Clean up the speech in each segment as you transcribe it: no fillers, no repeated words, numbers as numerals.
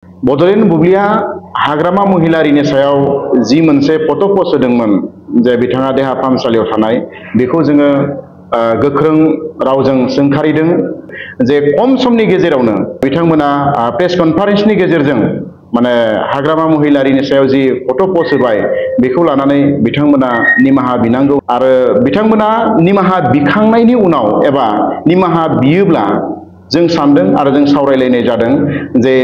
बड'लेण्ड बुब्लिया हाग्रामा महिलारिनि सायाव जि मोनसे फट' पस्ट होदोंमोन जे बिथाङा देहा फाहामसालियाव थानाय बेखौ जोङो गोख्रों रावजों सोंखारिदों जे खम समनि गेजेरावनो बिथांमोना प्रेस कनफारेन्सनि गेजेरजों माने हाग्रामा महिलारिनि सायाव जि फट' पस्ट होबाय बेखौ लानानै बिथांमोना निमाहा बिनांगौ आरो बिथांमोना निमाहा बिखांनायनि उनाव एबा निमाहा बियोब्ला जों सानदों आरो जों सावरायलायनाय जादों जे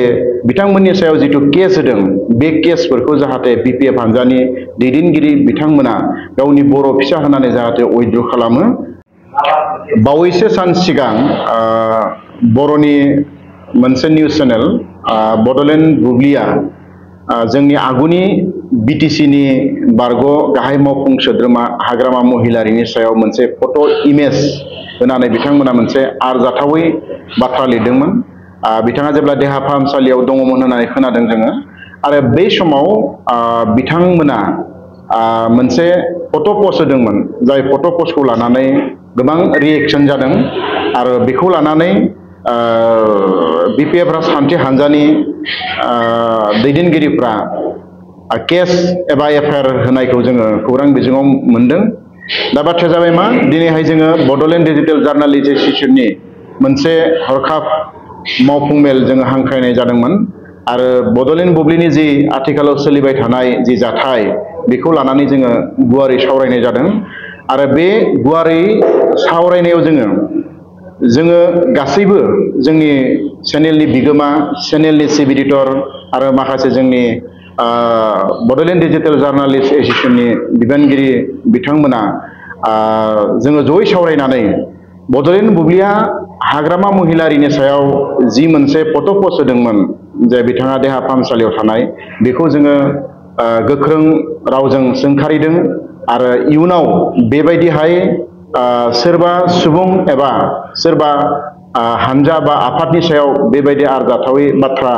बिथांमोननि सायाव जिथु केस होदों बे केसफोरखौ जाहाथे बिपिएफ हान्जानि दैदेनगिरि बिथांमोना गावनि बर' फिसा होनानै जाहाथे उइथड्र खालामो। बावैसो सान सिगां बर'नि मोनसे निउज चेनेल बड'लेण्ड बुब्लिया जोंनि आगुनि बिटिसिनि बारग' गाहाय मावफुं सोद्रोमा हाग्रामा महिलारिनि सायाव मोनसे फट' इमेज होनानै बिथांमोना मोनसे आरजाथावै बाथ्रा लिरदोंमोन। बिथाङा जेब्ला देहा फाहामसालियाव दङमोन होननानै खोनादों जोङो आरो बै समाव बिथांमोना मोनसे फट' पस्ट होदोंमोन जाय फट' पस्टखौ लानानै गोबां रिएक्शन जादों आरो बेखौ लानानै बिपिएफ राजखान्थि हान्जानि दैदेनगिरिफ्रा केस एबा एफआइआर होनायखौ जोङो खौरां बिजोङाव मोनदों। दा बाथ्राया जाबाय मा दिनैहाय जोङो बड'लेण्ड डिजिटेल जार्नालिस्ट एस'सिएशननि मोनसे हरखाब मावफुं मेल जोङो हांख्रायनाय जादोंमोन आरो बड'लेण्ड बुब्लिनि जि आथिखालाव सोलिबाय थानाय जि जाथाय बेखौ लानानै जोङो गुवारै सावरायनाय जादों आरो बे गुवारै सावरायनायाव जोङो गासैबो जोंनि चेनेलनि बिगोमा चेनेलनि चिफ एडिटर आरो माखासे जोंनि बड'लेण्ड डिजिटेल जार्नालिस्ट एस'सिएशननि बिबानगिरि बिथांमोना जोङो जयै सावरायनानै बड'लेण्ड बुब्लिया हाग्रामा महिलारिनि सायाव जि मोनसे फट' पस्ट होदोंमोन जे बिथाङा देहा फाहामसालियाव थानाय बेखौ जोङो गोख्रों रावजों सोंखारिदों आरो इयुनाव बेबायदिहाय सोरबा सुबुं एबा सोरबा हानजा बा आफादनि सायाव बेबायदि आरजाथावै बाथ्रा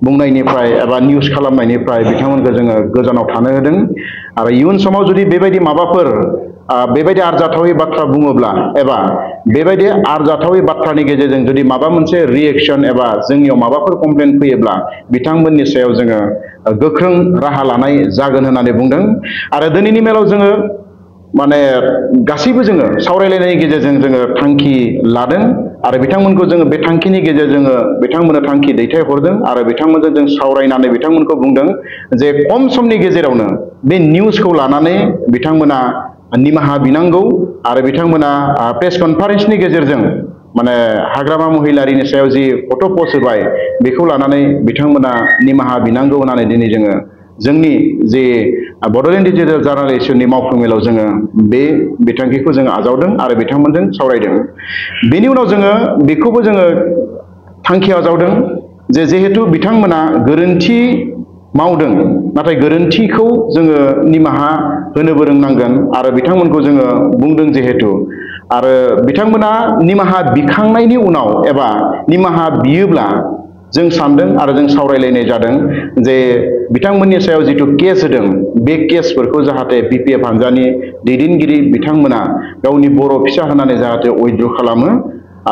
बुंनायनिफ्राय एबा निउस खालामनायनिफ्राय बिथांमोनखौ जोङो गोजानाव थानो होदों आरो इयुन समाव जुदि बेबायदि माबाफोर बेबायदि आरजाथावै बाथ्रा बुङोब्ला एबा बेबायदि आरजाथावै बाथ्रानि गेजेरजों जुदि माबा मोनसे रिएक्शन एबा जोंनियाव माबाफोर कमप्लेन फैयोब्ला बिथांमोननि सायाव जोङो गोख्रों राहा लानाय जागोन होननानै बुंदों आरो दिनैनि मेलाव जोङो माने गासैबो जोङो सावरायलायनायनि गेजेरजों जोङो थांखि लादों आरो बिथांमोनखौ जोङो बे थांखिनि गेजेरजों बिथांमोननो थांखि दैथायहरदों आरो बिथांमोनजों जों सावरायनानै बिथांमोनखौ बुंदों जे खम समनि गेजेरावनो बे निउसखौ लानानै बिथांमोना निमाहा बिनांगौ आरो बिथांमोना प्रेस कनफारेन्सनि गेजेरजों माने हाग्रामा महिलारिनि सायाव जि फट' पस्ट होबाय बेखौ लानानै बिथांमोना निमाहा बिनांगौ होननानै दिनै जोङो जोंनि जे बड'लेण्ड डिजिटेल जार्नालिस्टनि मावफुं मेलाव जोङो बे बिथांखिखौ जोङो आजावदों आरो बिथांमोनजों सावरायदों। बेनि उनाव जोङो बेखौबो जोङो थांखि आजावदों जे जिहेतु बिथांमोना गोरोन्थि मावदों नाथाय गोरोन्थिखौ जोङो निमाहा होनोबो रोंनांगोन आरो बिथांमोनखौ जोङो बुंदों जिहेतु आरो बिथांमोना निमाहा बिखांनायनि उनाव एबा निमाहा बियोब्ला जों सानदों आरो जों सावरायलायनाय जादों जे बिथांमोननि सायाव जिथु केस होदों बे केसफोरखौ जाहाथे बिपिएफ हान्जानि दैदेनगिरि बिथांमोना गावनि बर' फिसा होनानै जाहाथे उइथड्र खालामो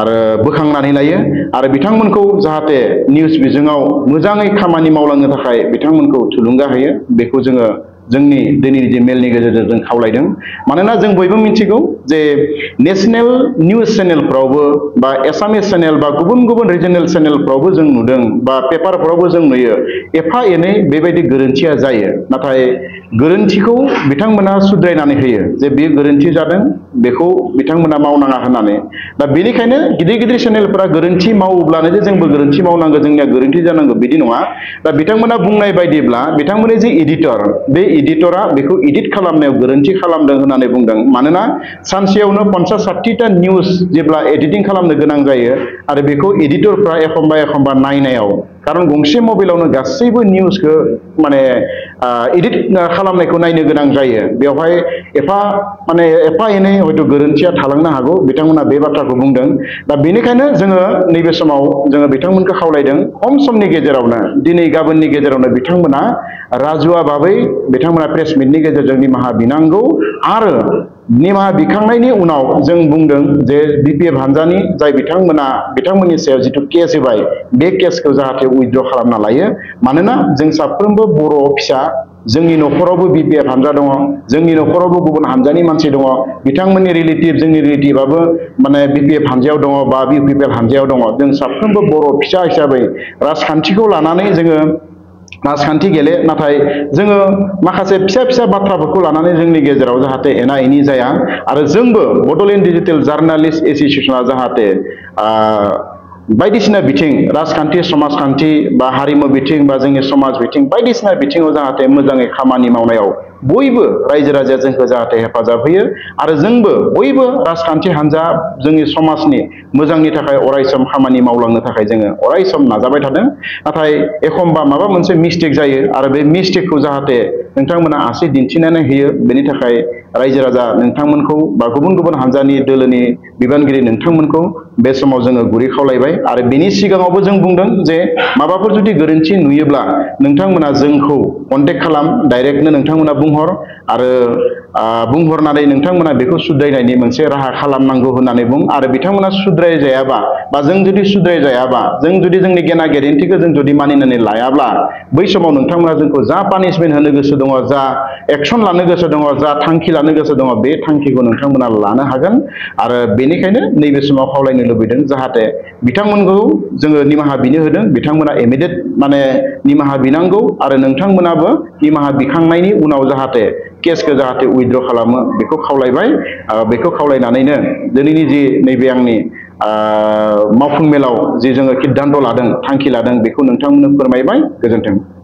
आरो बोखांनानै लायो आरो बिथांमोनखौ जाहाथे निउस बिजोङाव मोजाङै खामानि मावलांनो थाखाय बिथांमोनखौ थुलुंगा होयो बेखौ जोङो जोंनि दिनैनि जे मेलनि गेजेरजों जों खावलायदों। मानोना जों बयबो मिथिगौ जे नेशनेल निउज चेनेलफ्रावबो बा एसामिस चेनेल बा गुबुन गुबुन रिजनेल चेनेलफ्रावबो जों नुदों बा पेपारफ्रावबो जों नुयो एफा एनै बेबायदि गोरोन्थिया जायो नाथाय गोरोन्थिखौ बिथांमोना सुद्रायनानै होयो जे बेयो गोरोन्थि जादों बेखौ बिथांमोना मावनाङा होननानै। दा बेनिखायनो गिदिर गिदिर चेनेलफोरा गोरोन्थि मावोब्लानो जे जोंबो गोरोन्थि मावनांगौ जोंनिया गोरोन्थि जानांगौ बिदि नङा। दा बिथांमोना बुंनाय बायदिब्ला बिथांमोननि जे एडिटर बे एडिटरा बेखौ एडिट खालामनायाव गोरोन्थि खालामदों होननानै बुंदों। मानोना सानसेयावनो 50-60टा निउस जेब्ला एडिटिं खालामनो गोनां जायो आरो बेखौ एडिटरफ्रा एखमबा नायनायाव खारन गंसे मबाइलावनो गासैबो निउसखौ माने एडिट खालामनायखौ नायनो गोनां जायो बेवहाय एफा एनै हयथ' गोरोन्थिया थालांनो हागौ बिथांमोना बे बाथ्राखौ बुंदों। दा बेनिखायनो जोङो नैबे समाव जोङो बिथांमोनखौ खावलायदों खम समनि गेजेरावनो दिनै गाबोननि गेजेरावनो बिथांमोना राजुआ बाबै बिथांमोना प्रेस मिटनि गेजेरजों निमाहा बिनांगौ आरो निमाहा बिखांनायनि उनाव जों बुंदों जे बिपिएफ हानजानि जाय बिथांमोननि सायाव जिथु केस होबाय बे केसखौ जाहाथे उइथड्र खालामना लायो मानोना जों साफ्रोमबो बर' फिसा जोंनि न'खरावबो बिपिएफ हानजा दङ जोंनि न'खरावबो गुबुन हानजानि मानसि दङ बिथांमोननि रिलेटिभ जोंनि रिलेटिभआबो माने बिपिएफ हानजायाव दङ बा बिपिएफ हानजायाव दङ जों साफ्रोमबो बर' फिसा हिसाबै राजखान्थिखौ लानानै जोङो राजखान्थि गेले नाथाय जोङो माखासे फिसा फिसा बाथ्राफोरखौ लानानै जोंनि गेजेराव जाहाथे एना एनि जाया आरो जोंबो बड'लेण्ड डिजिटेल जार्नालिस्ट एस'सिएशना जाहाथे बायदिसिना बिथिं राजखान्थि समाजखान्थि बा हारिमु बिथिं बा जोंनि समाज बिथिं बायदिसिना बिथिङाव जाहाथे मोजाङै खामानि मावनायाव बयबो रायजो राजाया जोंखौ जाहाथे हेफाजाब होयो आरो जोंबो बयबो राजखान्थि हान्जा जोंनि समाजनि मोजांनि थाखाय अरायसम खामानि मावलांनो थाखाय जोङो अरायसम नाजाबाय थादों नाथाय एखमबा माबा मोनसे मिस्टेक जायो आरो बे मिस्टेकखौ जाहाथे नोंथांमोना आसि दिन्थिनानै होयो बेनि थाखाय रायजो राजा नोंथांमोनखौ बा गुबुन गुबुन हान्जानि दोलोनि बिबानगिरि नोंथांमोनखौ बे समाव जोङो गुरै खावलायबाय आरो बेनि सिगाङावबो जों बुंदों जे माबाफोर जुदि गोरोन्थि नुयोब्ला नोंथांमोना जोंखौ कन्टेक्ट खालाम डाइरेक्टनो नोंथांमोना बुंहर आरो बुंहरनानै नोंथांमोना बेखौ सुद्रायनायनि मोनसे राहा खालामनांगौ होननानै बुं आरो बिथांमोना सुद्राय जायाबा बा जों जुदि सुद्राय जायाबा जों जुदि जोंनि गेना गेरेन्थिखौ जों जुदि मानिनानै लायाब्ला बै समाव नोंथांमोना जोंखौ जा पानिशमेन्ट होनो गोसो दङ जा एक्सन लानो गोसो दङ जा थांखि लानो गोसो दङ बे थांखिखौ नोंथांमोना लानो हागोन आरो बेनिखायनो नैबे समाव खावलायनो लुबैदों जाहाथे बिथांमोनखौ जोङो निमाहा बिनो होदों बिथांमोना इमिडियेट माने निमाहा बिनांगौ आरो नोंथांमोनाबो निमाहा बिखांनायनि उनाव जाहाथे केसखौ जाहाथे उइथड्र खालामो बेखौ खावलायबाय बेखौ खावलायनानैनो दिनैनि जि नैबे आंनि मावफुं मेलाव जि जोङो सिद्धान्त लादों थांखि लादों बेखौ नोंथांमोननो फोरमायबाय गोजोन्थों।